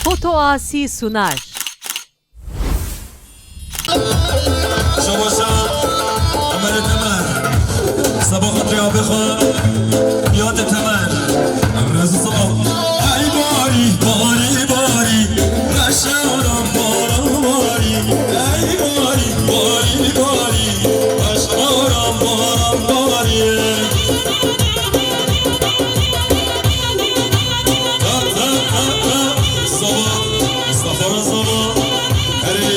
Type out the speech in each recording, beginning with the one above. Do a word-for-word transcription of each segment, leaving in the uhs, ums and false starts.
Foto Asî Sunar. Şabaşa Emelê Temer. Seba xatirê avê xwe. Niyatê Temer. Em rez û seba. Ey barî, barî, barî. Reşaran baran barî. Ey barî, barî, barî. Reşaran baran barî. Ta, ta, ta, ta. Seba. Mustafa Reza. Herê.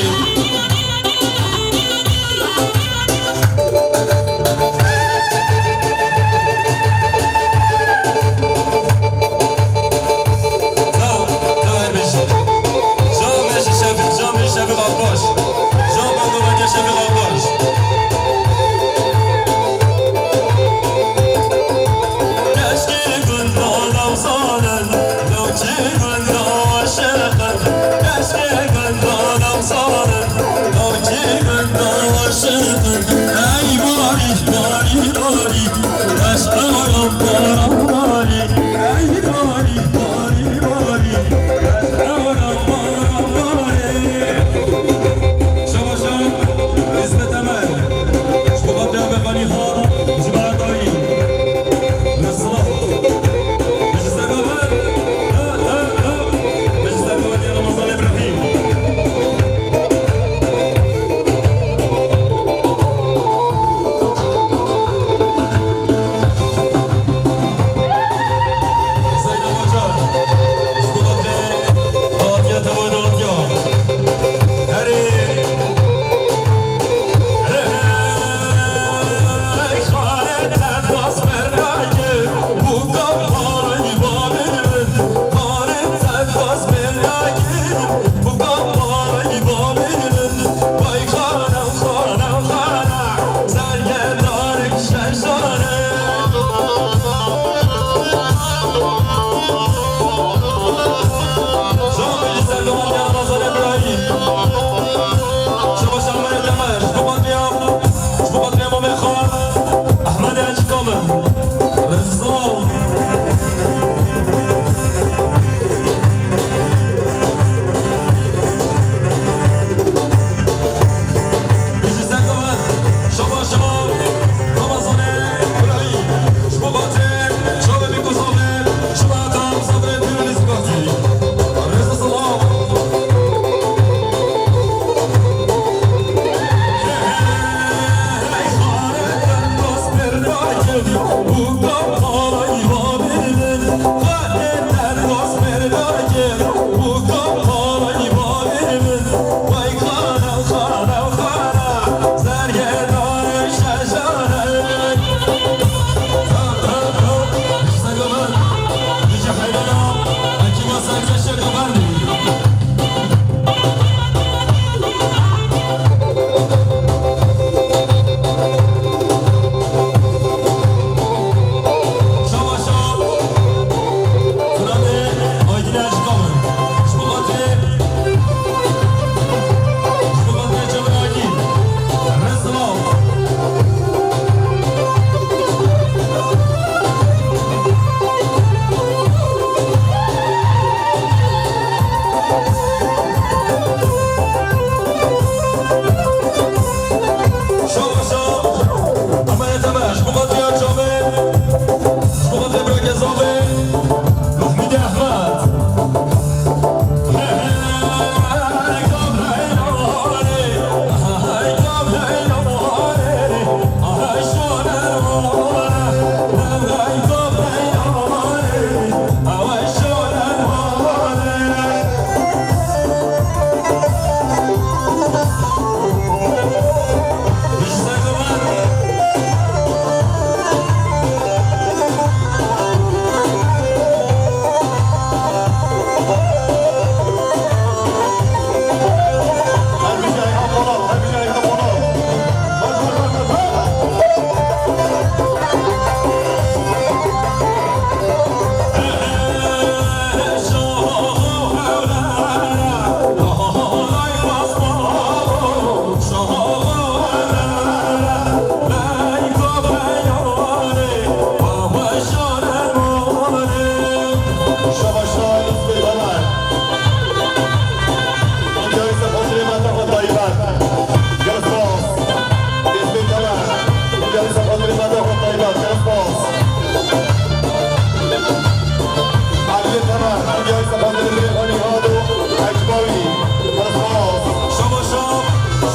Şabaşa,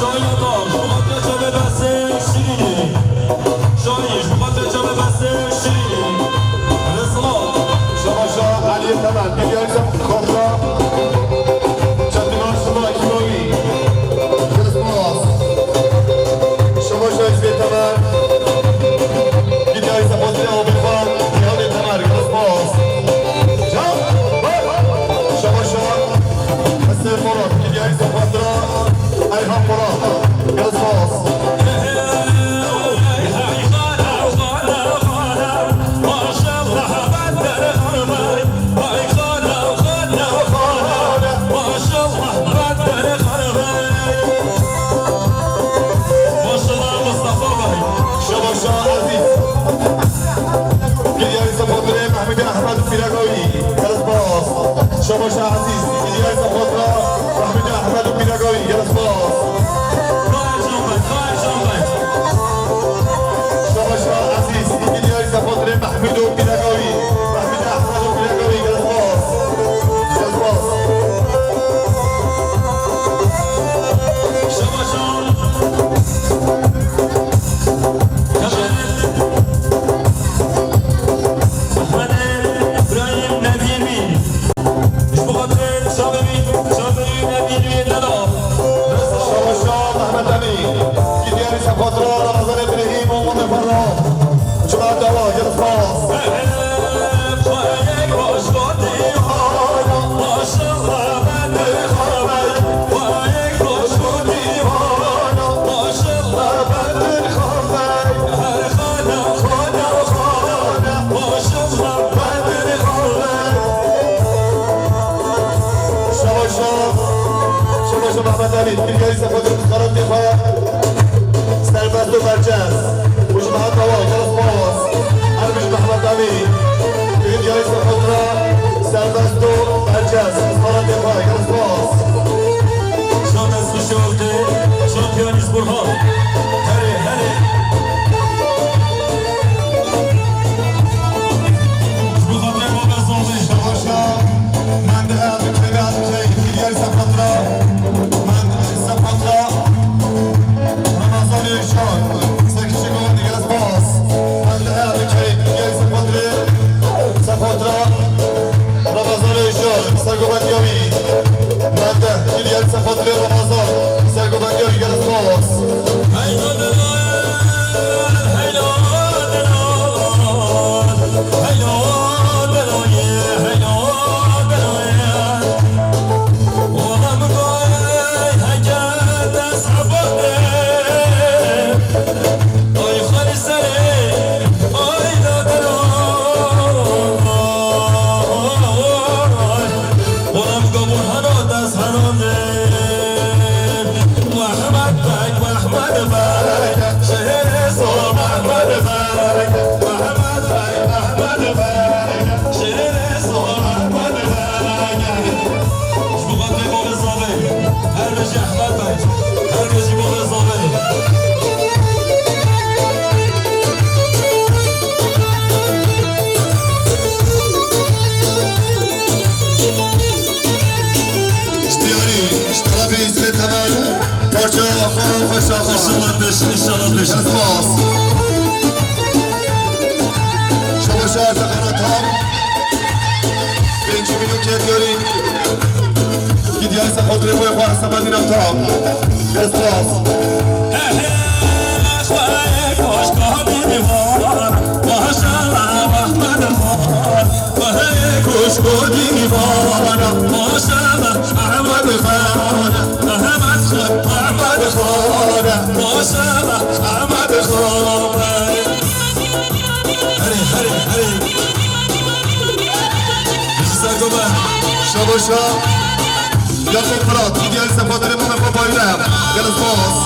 şahî Atar, ji bo xatirê çavê destê şirînê. Şahî, ji bo xatirê çavê destê şirînê. Rêzlan. Şabaşa Elî Temel, Dîlyayî Sefxatra. Çetin Aşma Kîmawî. Gelek spas. Şabaşa Îzmê Temel. Dîlyayî Sefxatrê Abîxan. Nihanê Temel. Gelek spas. Şabaşa Hesen Polat, Dîlyayî Sefxatra. Erhan Polat, gelek spas. Şabaşa Ezîz. Dîlyayî Sefxatrê Mehmûdê Ehmed Pîragawî. Gelek spas. Şabaşa Ezîz. Dîlyayî Sefxatra Mehmûdê Ehmed Pîragawî. Gelek spas. Şabaşa Ezîz. Dîlyayî Sefxatrê Mehmûd û Pîragawî. Mehmûdê Ehmed û Pîragawî. Gelek spas. Gelek spas. Şabaşa. Ehmedê Îbrahîm Nebînî. Ji bo xatirê çavê wî, çavê wî Nebînî deda. Şabaşa Mehmet Emîn. Dîlyayî Sefxatra Ramazan Îbrahîm û Mûnê Ferro. Cuma dawa, gelek spas. Şabaşa, şabaşa Mehmet Emîn, Dîlyayî Sefxatra Serbest û berçez. Û ji Mehmet Awa, gelek spas. Her bij Mehmet Emîn. Dîlyayî Sefxatra serbest û berçez. Salatê xwe, gelek spas. Şan ez xweşi ortê, şan piyanîst Burhan. Herê, herê. Ji bo xatirê Babê Zavê. Şabaşa, mende ez bi keyfê, ez bi keyfê, Dîlyayî Sefxatra. Mende Sefxatra. Ramazan Yaşar, Sekişi Govan, gelek spas. Mende Dîlyayî Sefxatrê, Sefxatra, Ramazan Yaşar, Sergovan Yavî. Mende Dîlyayî Sefxatrê Ramazan, Sergovan Yavî, gelek spas. Heylo, heylo, heylo, heylo, heylo. Ji bo xatirê Babê Zavê. Her bijî Ehmed Bey. Her bijî Babê Zavê. Ji diyarî, ji tarafê Îzmê Temel, parçeya xwe xweşa xwe. İnşallah beş, inşallah beş. Spas. Şabaşa Efekan Atam. Pêncî milyon kêt yarî. Dîlyayî Sefxatrê xwe xwe hesaba dîna tam. Spas. Herê, herê, herê. Ji ser gobe. Şabaşa. Yakup Fırat, Dîlyayî Sefxatrê Mame Babayî ne. Gelek spas.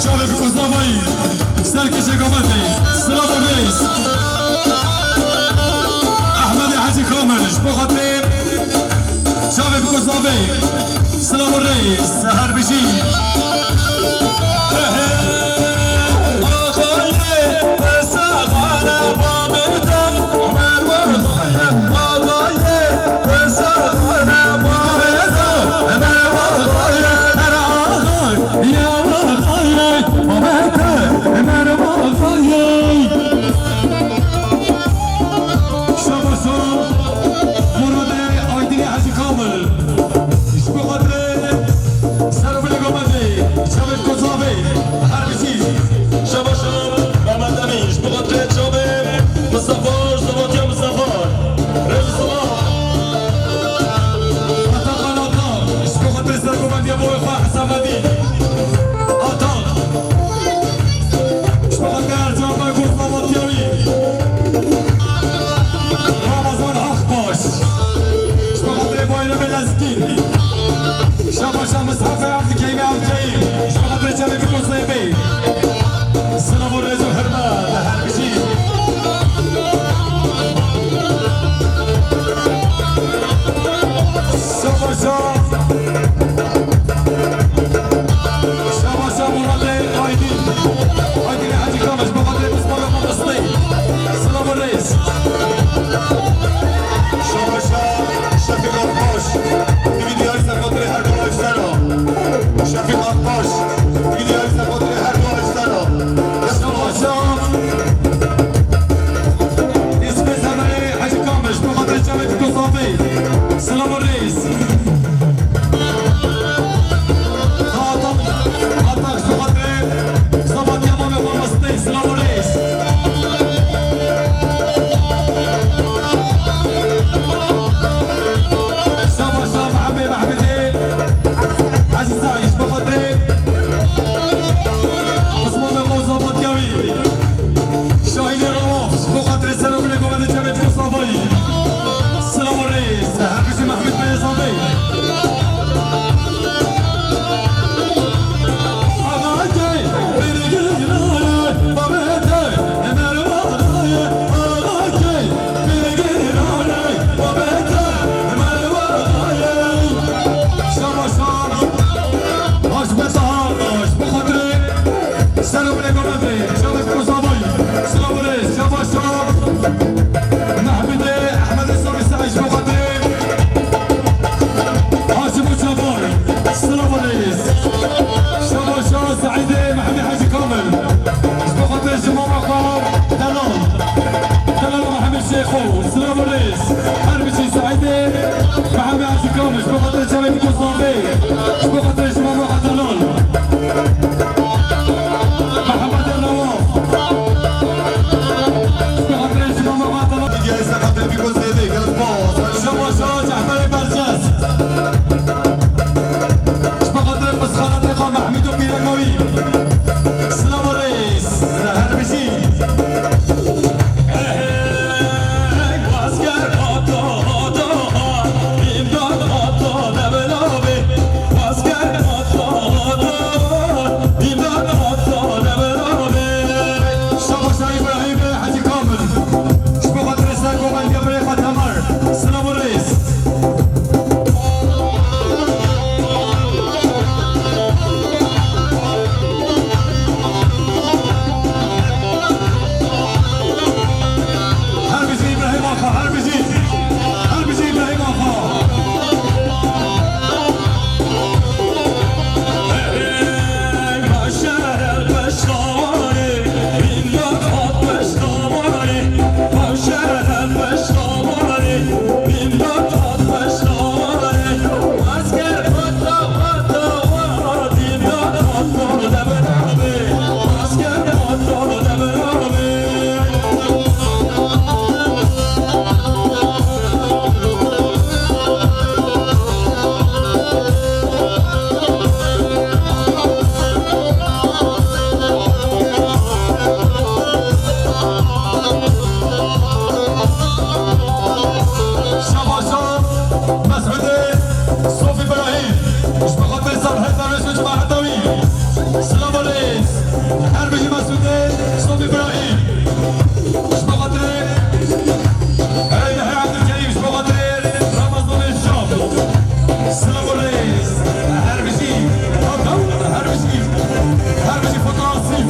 Çavê bi Kozavayî, serkêşê Gametê, silav û rêz. Ehmedê Hecî Kamil, ji bo xatirê çavê bi Kozavê, silav û rêz, her bijî. Şabaşo, Muradê Aydinê Hecî Kamil. Ji bo xatirê Serokê Gametê, çavê Kozavê, her bijî. Şabaşo, Mehmet Emîn, ji bo xatirê çavê Mistefa, ji Zavatiya Mistefa. Rêz û silav. Atakan Atan, ji bo xatirê sergovendiya bo xwe Hesafedîn. Atan. Ji bo xatirê Ercan Bey, bo Zavatiya wî. Ramazan Akbaş. Ji bo xatirê Bayramê Lezgîn. Şabaşa Mistefê Evdikeyî, Evdikeyî. Ji bo xatirê çavê Biko Zeybê. Silav û rêz û hurmet, her bijî. Şabaşa, Şabaşa Muradê Aydin. Aydin Hecî Kamil, ji bo xatirê Mismara Mamostey. Silav û rêz. Şabaşa Şefîq Akbaş. Divî diyarî ser xatirê her du Ajdana. Şefîq Akbaş. Divî diyarî ser xatirê her du Ajdana. Şabaşa. Îsmê Serverê Hecî Kamil, ji bo xatirê çavê Biko Zafê. Silav û rêz. Atak, atak, ji bo xatirê Zavatiya Mamê Xurmas. Her bijî Mesûdê Sof Îbrahîm. Ji bo xatirê Herêdê Heyat Kerîm, ji bo xatirê Ramazanê Şam. Silav û rêz. Her bijî. Her bijî. Her bijî Fotosîf.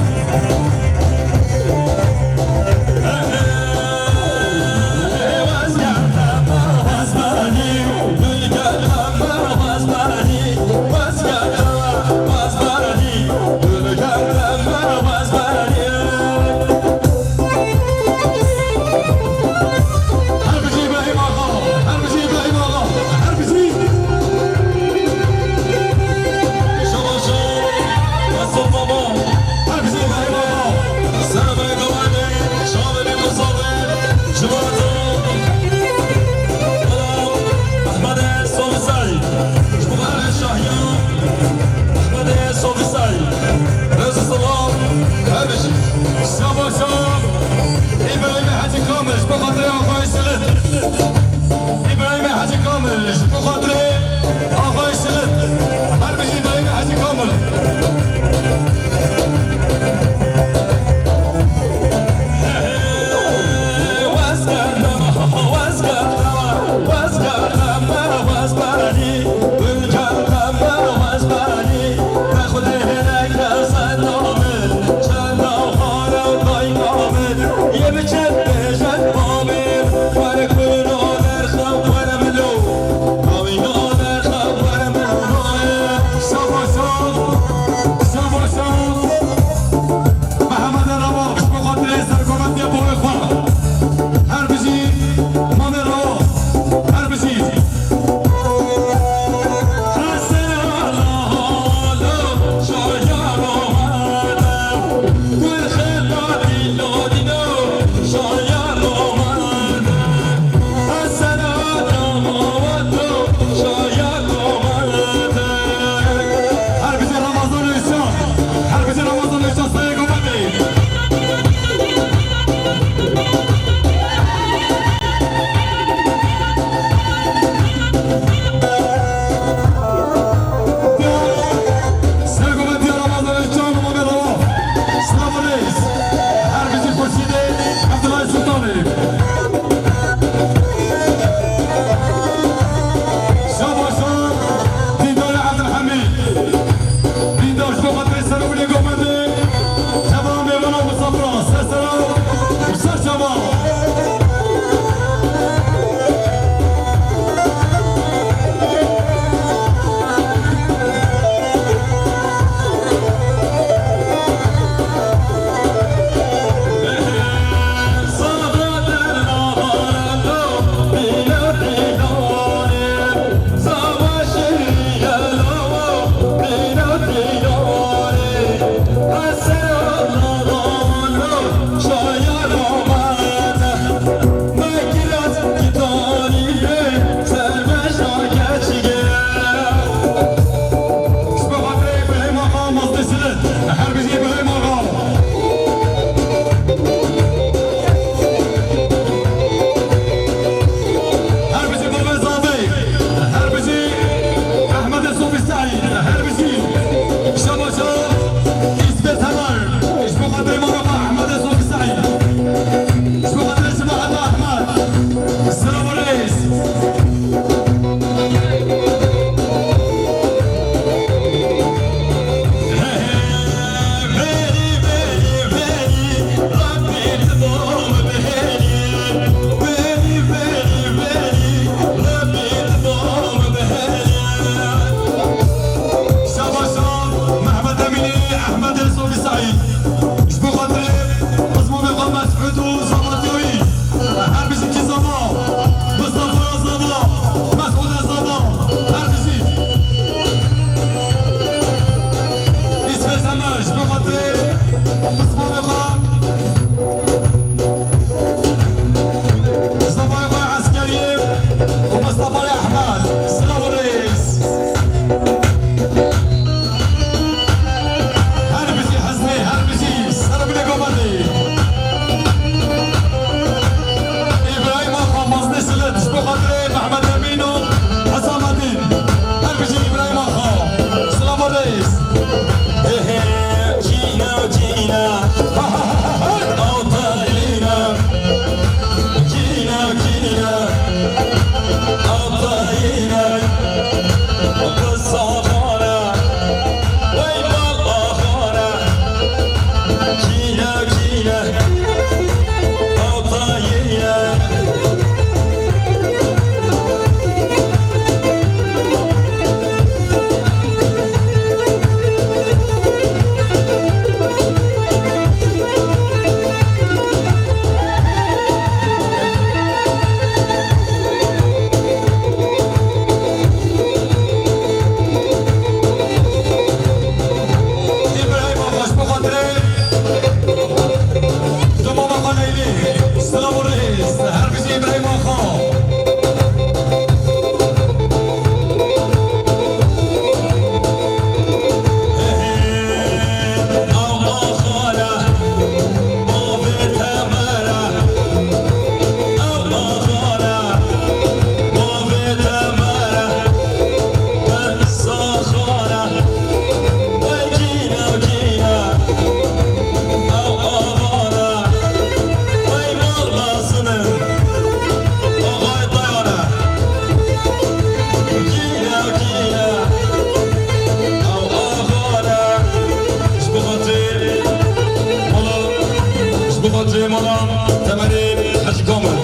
Mala Temerê Hecî Kamil.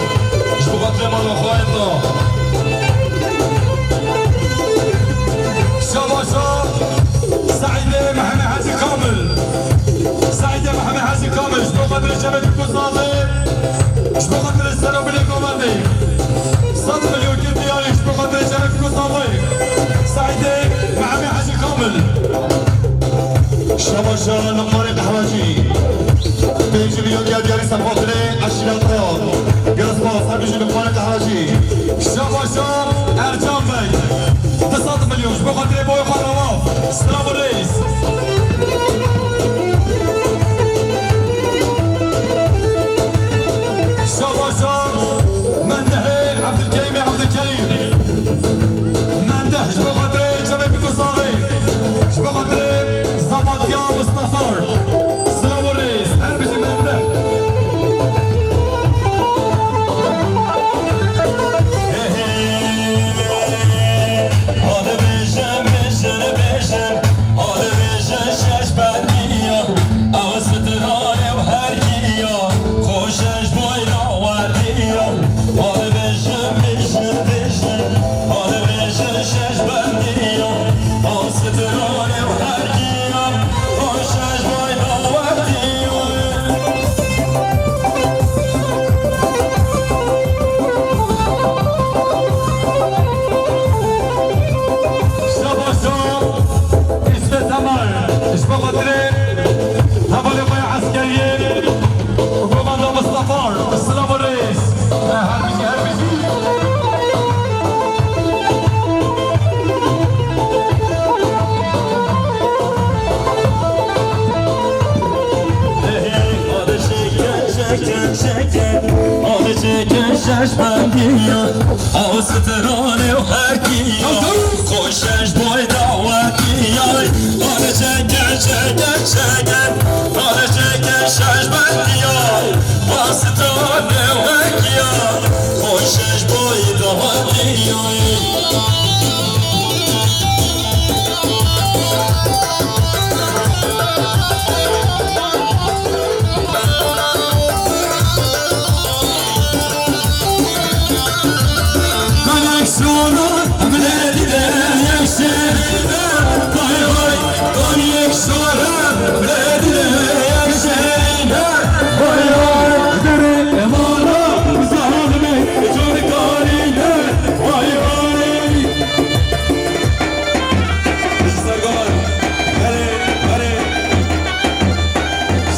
Ji bo xatirê mala xwe ya. Şabaşa Seîdê Mehemê Hecî Kamil. Seîdê Mehemê Hecî Kamil. Ji bo xatirê çemê Tirk û Sazê. Ji bo xatirê ser û bilê govendê. Sed milyon kir diyarî. Ji bo xatirê çemê Tirk û Sazê. Seîdê Mehemê Hecî Kamil. Şabaşa Luqmanê Qehwecî. Pêncî milyon ya diyarî ser xatirê eşîreta ya. Gelek spas, her bijî Luqmanê Qehwecî. Şabaşa Ercan Bey. Du sed milyon ji bo xatirê boyê xwe Rewaf. Silav û rêz. Şabaşa Mendehê Ebdulkerîmê Ebdulkerîm. Mendeh ji bo xatirê çemê Tirk û Sazê. Ji bo xatirê Zabatiya Mistefar. Silav û rêz. Her bijî mendeh. Hadi bêjin, bêjin, bêjin. Hadi bêjin şeş bendiya. Ew stranê û hergiya. Xweş e ji boy dawerdiya. Hadi bêjin, bêjin, bêjin. Hadi bêjin şeş bendiya. Ew stranê û hergiya. Xweş e ji boy dawerdiya. Şabaşa Îsmet Temel, ji bo xatirê hevalê xwe ya eskeriyê, Komanda Mistefar, silav û rêz. Her bijî, her bijî. Şeş bendiya, ew stranê û hergiya. Xweş e ji boy dawetiya. Hadi çeke, çeke, çeke. Hadi çeke şeş bendiya. Ew stranê û hergiya. Xweş e ji boy dawetiya.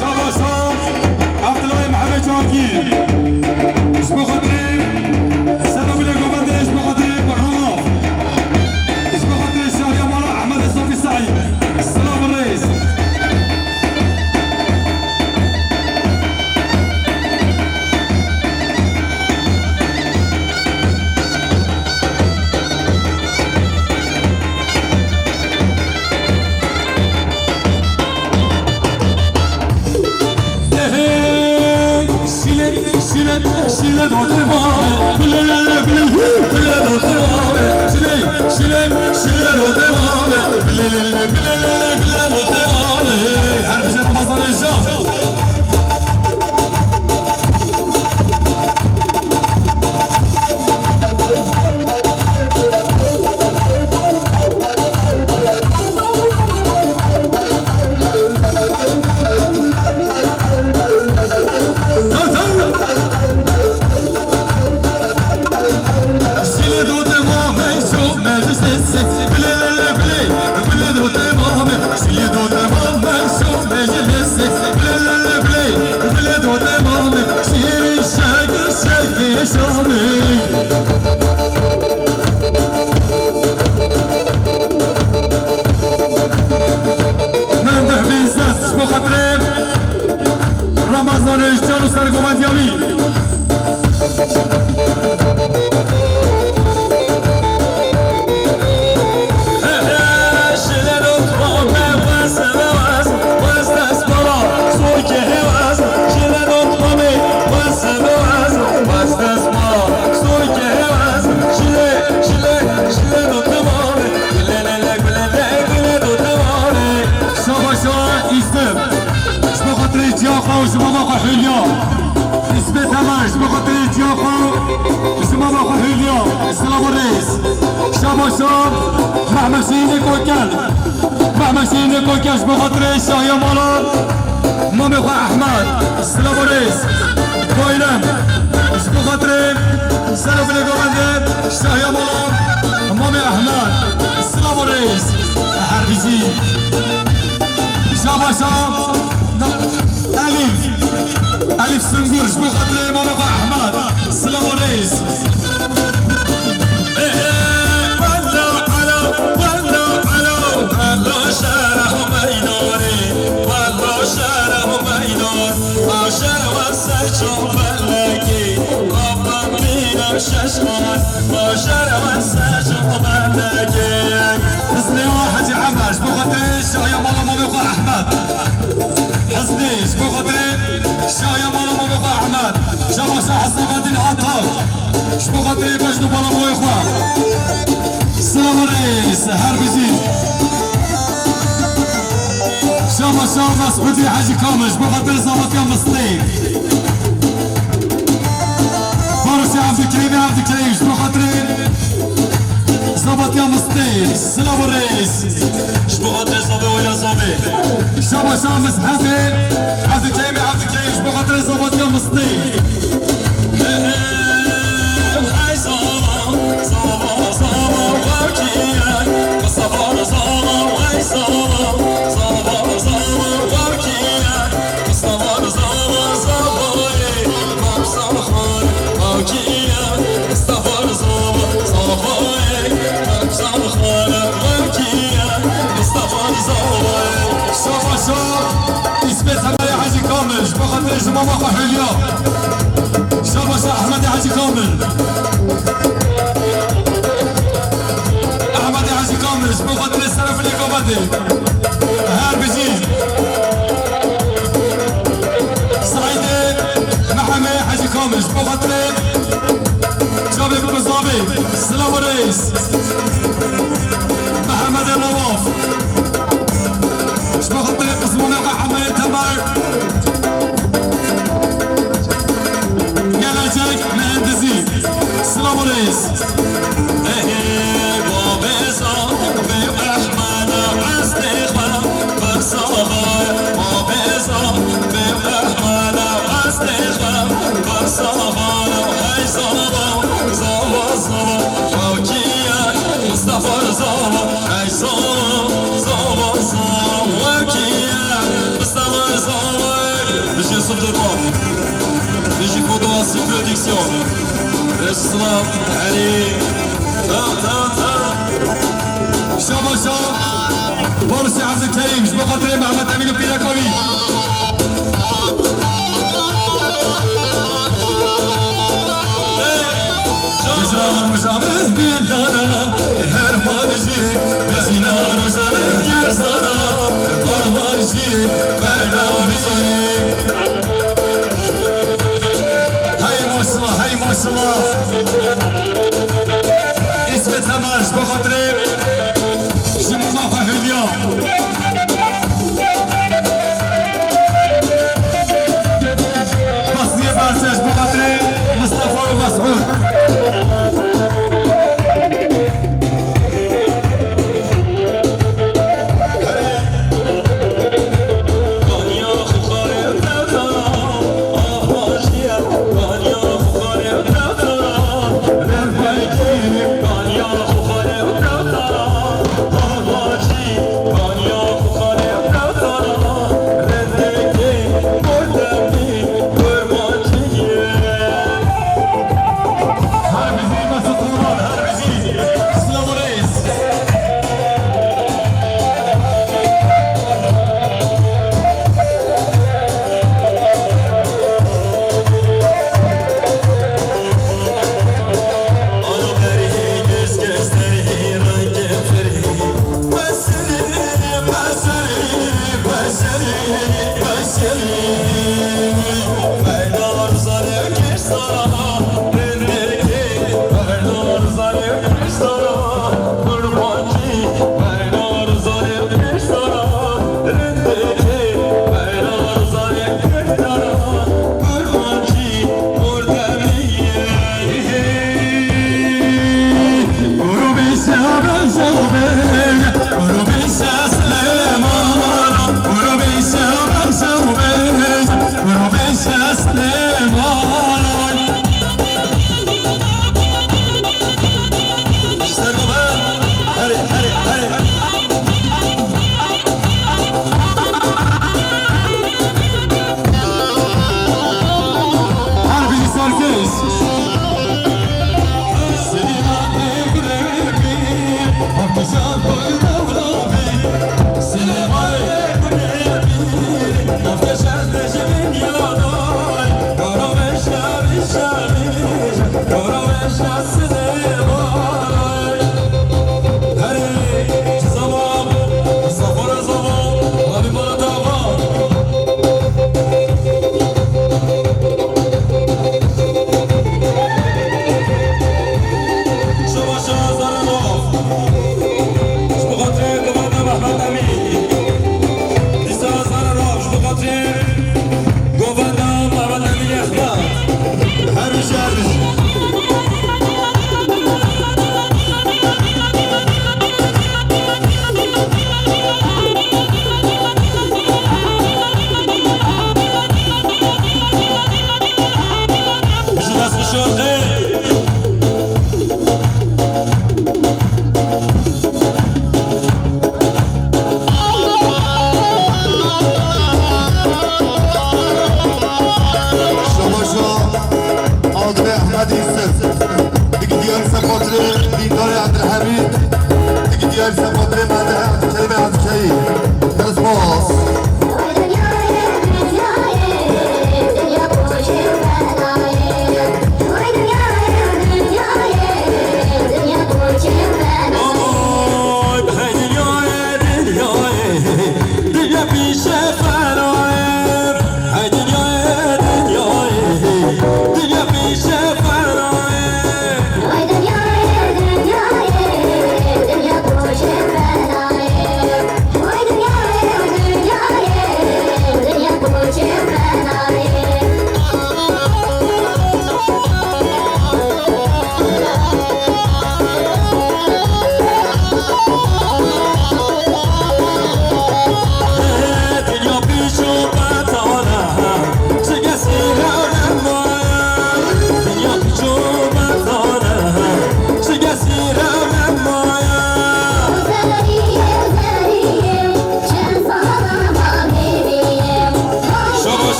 Şabaşa Abdullah Mehmet Cahangîr. Ji bo xatirê Sedo Bilê Govendê, ji bo xatirê Rewaf. Ji bo xatirê şariya mala Ehmed Sofî Seîd. Silav û rêz. Her bize Ramazan Ejda. Mendeh bîst dest ji bo xatirê Ramazan Êşcan û sergovendiya wî. Şabaşa Îstem. Ji bo xatirê ciya xwe û ji bo xwe Hülya. Ji bo xatirê ciya xwe, ji mama xwe Hêliya, silav û rêz. Şabaşa Mehmet Şehîdê Kokel. Mehmet Şehîdê Kokel ji bo xatirê şahiya mala mamê xwe Ehmed, silav û rêz. Koylem, ji bo xatirê serofilê govende şahiya mala mamê Ehmed, silav û rêz. Her bijî. Şabaşa Elîf. Elîf Sungur, ji bo xatirê mamê xwe Ehmed. Silav û rêz. Hiznê wa Hecî Emer, ji bo xatirê şahiya mala mamê xwe Ehmed. Hiznê, ji bo xatirê şahiya mala mamê xwe Ehmed. Şabaşa Hesnavendîn Atal. Ji bo xatirê bejn û balamoyê xwe. Silav û rêz, her bijî. Şabaşa Mesûdî Hecî Kamil, ji bo xatirê zavatiya Mislê. Barosê Evdikerimê Evdikerim, ji bo xatirê zavatiya Mislê. Silav û rêz. Ji bo xatirê zavê wêla zavê. Şabaşa Mizhedê Evdikerimê Evdikerim, ji bo xatirê zavatiya Mislê. Şabaşa. Îsmet Hemerê Hecî Kamil, ji bo xatirê ji mama xwe Hêliya. Şabaşa Ehmedê Hecî Kamil. Ehmedê Hecî Kamil, ji bo xatirê serofilê Gavendê. Her bijî. Seîdê Mehemê Hecî Kamil, ji bo xatirê çavê ku zavê. Silav û rêz. Mehemedê Lawaf. Ji bo xatirê qismûnê xwe Hemeyê Temer. Gelecek Mehendisî. Silav û rêz. Bijî Yusuf Durma. Bijî Foto Asil Prodüksiyon. Rêz û silav, herî. Tam, tam, tam. Şabaşa. Barış Abdülkerim, ji bo xatirê Mehmet Emin û pîreka wî. Roja roja min dara, her xwe bijî, bezîna roja min ger zara, xwe bijî, bernavî. Hey maşallah, hey maşallah. Îsmet Hemer, ji bo xatirê ji mama xwe Hülya. Basiyê Berse ji bo xatirê Mistefa û Mesûd.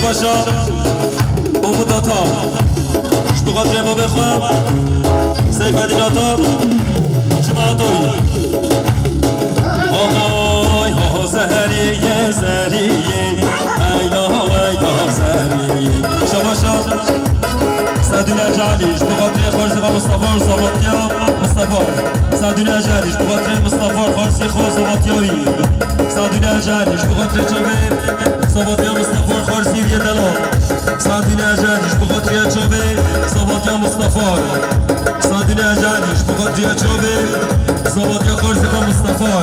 Paşa, Umut Ata, ji bo xatirê babê xwe, Seyfedîn Ata, çima Atoyî? Oy, ho, ho, zeheriye, zeheriye, eyla, eyla, zeheriye. Şabaşa, Sadûn Ecelî, ji bo xatirê xwarzî xwe Mistefa, Savatiya Mistefa. Sadûn Ecelî, ji bo xatirê Mistefa, xwarzî xwe Savatiya wî. Sadûn Ecelî, ji bo xatirê çavê Savatiya Mistefa, xwarzî wî delal. Sadûn Ecelî, ji bo xatirê çavê Savatiya Mistefa. Sadûn Ecelî, ji bo xatirê çavê Savatiya xwarzî xwe Mistefa.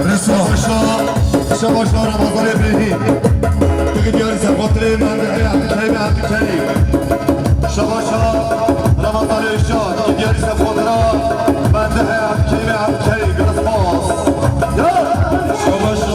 Resa. Şabaşa, şabaşa Ramazan Ebrehîm. Tiki diyarî ser xatirê mendehê Ebdulkerîm, Ebdulkerîm. Şabaşa Ramazan Êşa, tiki diyarî ser xatira mendehê Ebdulkerîm, Ebdulkerîm. Gelek spas. Ya. Şabaşa.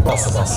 Spas, spas.